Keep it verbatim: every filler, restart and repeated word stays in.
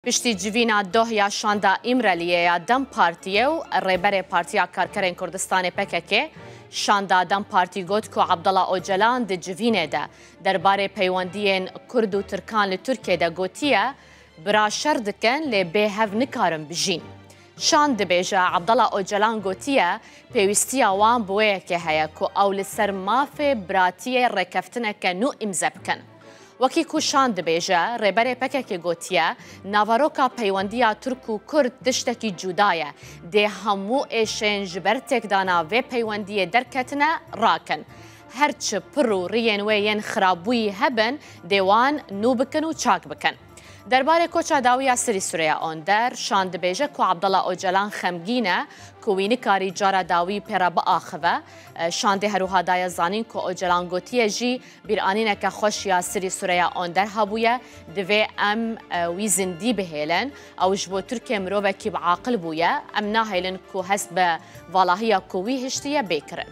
Piştî civîna doh ya şanda Îmreliyê ya DEM Partiyê û Rêberê Partiya Karkerên Kurdistanê P K K, şanda DEM Partî got ku Abdullah Ocalan di civînê de derbarê peywendiyên Kurd û Tirkan li Tirkiyê de gotiye, bira şer dikin lê bê hev nikarin bijîn. Şand dibêje, Abdullah Ocalan gotiye, pêwîstiya wan bi wê yekê heye ku ew li ser mafê biratiyê rêkeftineke nû îmze bikin. Wekî ku Şan dibêje, Rêberê P K K gotiye, naveroka peywendiya Tirk û Kurd tiştekî cuda ye. Dê hemû êşên ji ber têkdana vê peywendiyê derketine rakin. Her çi pir û riyên wê yên xirabûyî hebin, dê wan nû bikin û çak bikin. Derbarê koça dawî ya Sirî Sureya Onder, Şan dibêje ku Abdullah Ocalan xemgîn e ku wî nikarî cara dawî pê re biaxive. Şandê herwiha daye zanîn ku Ocalan gotiye jî, bîranîneke xweş ya Sirî Sureya Onder hebûye, divê em, e, wî zindî bihêlin. Ew ji bo Tirkiyê mirovekî bi aqil bûye. Em nahêlin ku hest bi valahiya ku wî hiştiye bê kirin.